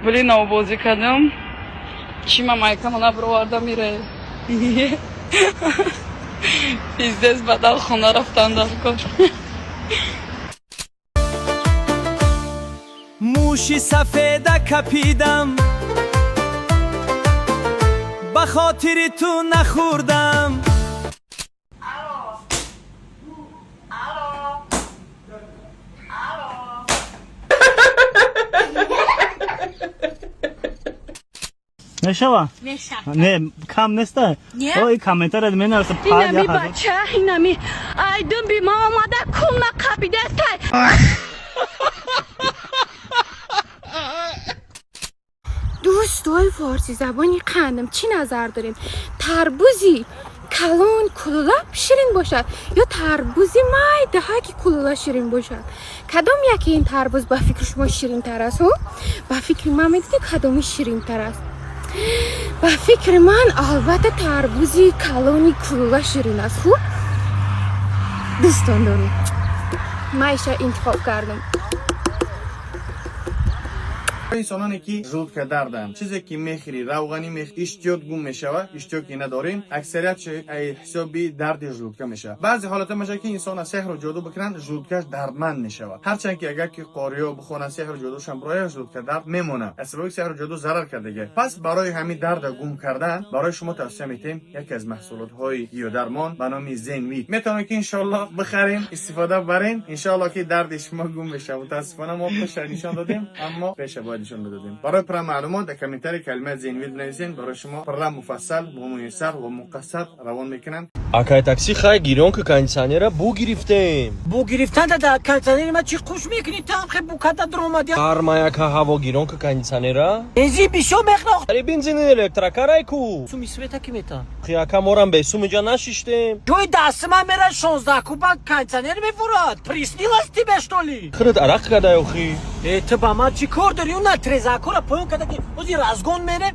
Блин, навбозӣ кардам. Чӣ ма майкама набироварда мире. Пиздец, бадал хона рафтан дар кор. Муши сафеда капидам, ба хотири ту нахӯрдам. Мешава? Меша. Не, кам неста? Не. Ой, комментария менависа. Инами бача, инами айдин би ма омада кулна қапидастай. Дӯстои форсизабони қандам, чӣ назар дорем? Тарбузи калон кулула ширин бошад ё тарбузи майдаҳа ки кулула ширин бошад? Кадом яке ин тарбуз ба фикри шумо ширинтар аст? Ҳо, ба фикри ман медидӣ, кадоми ширинтар аст? Ба фикри ман, албатта, тарбузи калони кулула ширин аст. Хуб, дӯстон дорем, ман иша интихоб кардам. Инсононе ки желудка дарданд, чизе ки мехӯрӣ, равғанӣ мехӯрӣ, иштиёт гум мешавад. Иштиёт ки надорем, аксарият ҳисоби дарди желудка мешавад. Баъзе ҳолатҳо мешавад, ки инсона сеҳру ҷоду бикунанд, желудкаш дардманд мешавад. Ҳарчанд ки агар ки қориё бихонанд, сеҳру ҷодушам бирояд, желудка дард мемонад, аз сабаби сеҳру ҷоду зарар кардага. Пас барои ҳамин дарда гум кардан барои шумо тавсия метиҳем яке аз маҳсулотҳои гиёдармон ба номи Зенвит. Метавонед ки, иншоалло, бихарем, истифода барем, иншоалло, ки дарди шумо гум мешавад. Мутаассифона, мо пеша нишон додем, аммо пеша бояд нишон медодем. Барои пурра маълумот дар комментарий калимаи Зенвит бинависен, барои шумо пурра, муфассал, муяссар ва муқассар равон мекунанд. Акай такси, хай гирён ки кондитсионера бу гирифтем. Бу гирифтан да кондитсионери ма чӣ қуш мекунӣ? Там хе бу када дуромадя. Гармаяка ҳаво, гирён ки кондитсионера. Бензин бисёр мехӯра. Ари, бензини электрокарай ку. Суми света ки мета? Хияка, морам бесум иҷа нашиштем. Ҷои дасти ман мера, 16 куба кондитсионер мефурад. Приснилось тебе, что ли? Худат арақ кадай охи. Э, ту ба ман чӣ кор дорӣ? Уна трезакора поён када ки ози разгон мерем.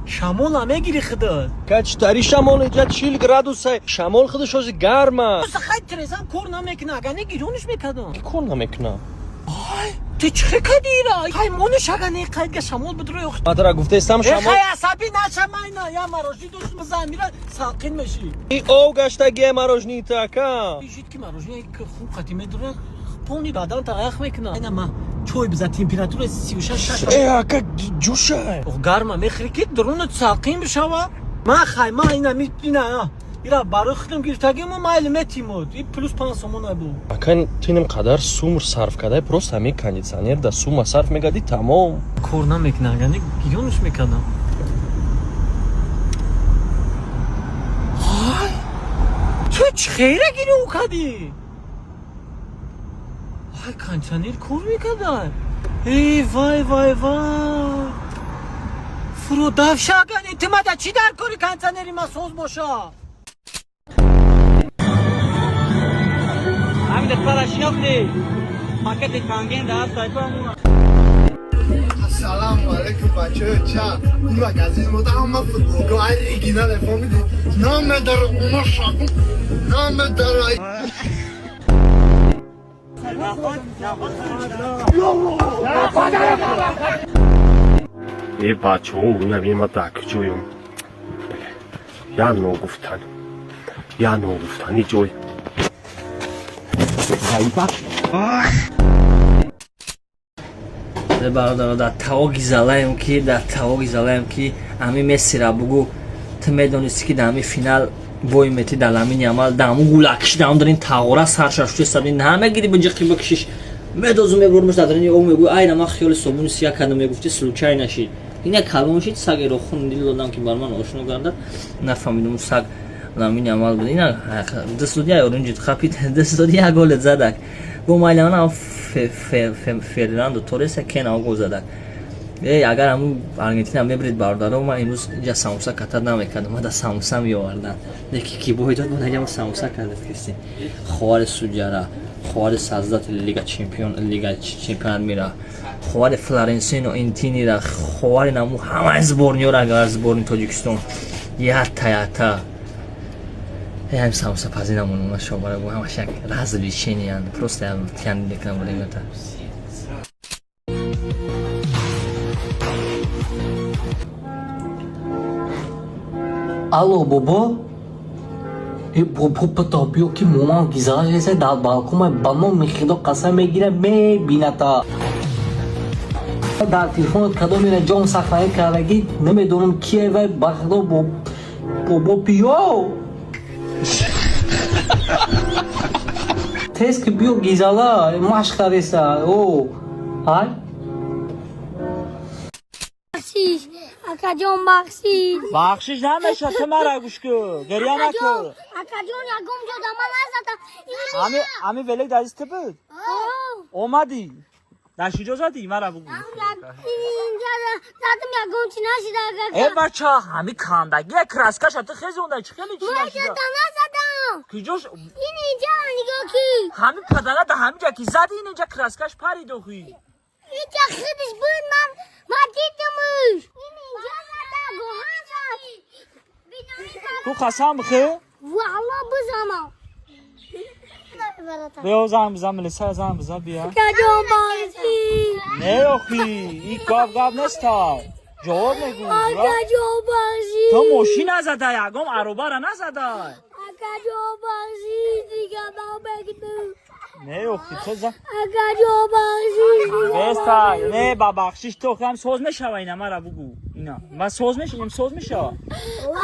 Шамола мегири худат. Качтари шамол, иҷа 40 градусай, шамол худаш ози гарма. Хай, трезам кор намекуна, агар не гирёниш мекардам. Ки кор намекуна? Ту чӣ кади ира? Хай мониш, ага не қайдга шамол бидро ё. Матара гуфтаистам Э, шамол. Хай, асабӣ наша, майна я марожни дӯст мизан мира, салқин мешӣ. И ов гаштагия марожнита, ака. Ишид ки марожни хуб қати медура, полни бадан таях мекуна. Айна ма чой биза, температура 36 шаш. Э, ака, ҷӯшай. Ох, гарма мехӯри ки дурунат салқин бишава. Ма хай ма ина ми ина ира барои худам гирифтагиму майли метимуд. И плюс 5 сомона бу. Ака, тиним қадар сумр сарф кадай, просто ҳамин кондитсионер да сума сарф мегардӣ, тамом. Кор намекуна, агар не гирёниш мекардам. Ай! Ту чӣ хейра гирён кардӣ? Ай, кондитсионер кор мекардай. Эй, вай, вай, вай! Фурудавша, агар не ту мада чӣ дар кори кондитсионери ма соз боша? Ҳамин духтара шинохтӣ? Пакети канген даст айпа. Салому алейкум, бачаҳо, ча ин магазин мода ҳама футболка оригинал, фаҳмиди? Намедара уна шакун намедара. Э, бачаҳо, унавима дар куҷоём? Я ногуфтан, я ногуфтани ҷой. Ғайбат. Бародаро, дар тавоги залаем ки, дар тавоги залаем ки ҳами Мессира бугу, ту медонисти, ки дар ҳами финал бой мети, дар Ламини Ямал дар ҳамун гулакиш дар ҳамун дарин тағора саршашуста намегири, биҷиқи бикшиш медозу мебурмуш дар дарини об. Мегӯ, айна ман хиёли собуни сия кардам, мегуфти, случай нашид. Ина калон шид, сагеро хун дил додам, ки бар ман ошно гардад. Нафаҳмидум, саг Ламини Ямал буд. Ина даст доди, ай оринҷит хапид, даст доди, як голет задак бо майлана Фернандо Торреса кена гол задак. Э, агар ҳамун Аргентина мебирид, бародаро, ман имрӯз инҷа самуса катар намекардам, ман да самуса меовардан. Леки ки бой дод, ман инҷа самуса кардад. Киси ховари суҷара, ховари создатели лига чемпион, лига чемпионат мира, ховари Флоренсино Интинира, ховари наму ҳамаи сборниёра, агар сборни Тоҷикистон ята ята ҳам самуса пазӣ намонам, шобара ҳамаш як развлечениянд, просто тян мекунам. Алло, бобо. Э, бобо, бата биё, ки момам гизала шеса дар балкома. Ба номи Худо қасам мегирам, мебината. Дар телефонот кадомера ҷон сахранӣ кардагӣ, намедонам кие вай. Ба Худо, бобо, биё тез, ки биё, гизала машқ кардеса. О, ай. Бахшиш, акаҷон, бахшиш. Бахшиш намеша, ту мара гӯш ку, гиря накун. Акаҷон, ягон ҷо да ман назадам. Ами велик дар ту буд? Омадӣ, дар шиҷо задӣ, мара бугӯ. Инҷа задам, ягон чи нашида. Э, бача, ҳами кандагия, краскаша ту хезонда, чӣ хеле чи нашида? Назадам. Киҷош? Ин инҷа, нигоҳ ки. Ҳами падара да ҳамиҷа ки зади, ин инҷа краскаш парид охи. Инҷа худаш буд, ман дидамш. Ин инҷа зада, гоҳан зад. Ту қасам бихӯ. Валло, бизанам. Биё, занг бизан, милиса занг бизан, бия. Акаҷон, бахшиш. Не, охи, и гап гап неста, ҷавоб мегӯ. Акаҷон, бахшиш. Ту мошин назада, ягон аробара назада. Акаҷон, бахшиш, дига намекунам. Не, охи, ту за Акаҷон, бахшиш. Беста, не, ба бахшиш ту охи ҳам соз мешава, ина мара бугӯ. Ина ма соз мешава, соз мешава.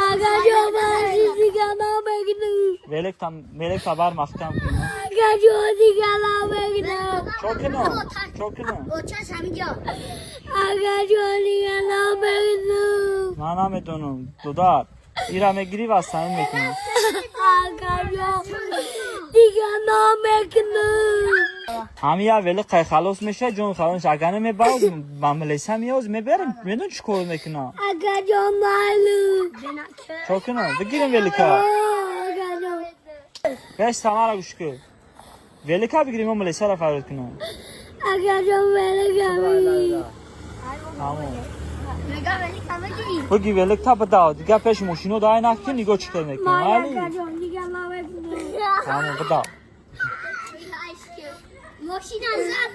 Акаҷон, бахшиш, дига намекунам. Велик там, велик бар маҳкам кун. Акаҷон, дига намекунам. Чо кунам, чо кунам? Очаш ҳаминҷо. Акаҷон, дига намекунам. Ман намедонам, додар, ира мегирӣ ва самин мекунӣ. Акаҷон, дига намекунам. Ҳами як вели қай халос меша, ҷон халос меша. Агар намебарад, ба милиса меоз, мебарем, медон чӣ кор мекунам. Акаҷон, майлу. Чо кунам, бигирем велика? Акаҷон. Беш, самара гӯш кун, велика бигирем мо милисаро фарёд кунам. Акаҷон, велика бигир. Тамом, бигир велик та, бидав дига, пеши мошино дай накун, нигоҳ чӣ кор мекунам. Али. Акаҷон, дига намекунам. Тамом, бидав. Мошина зад.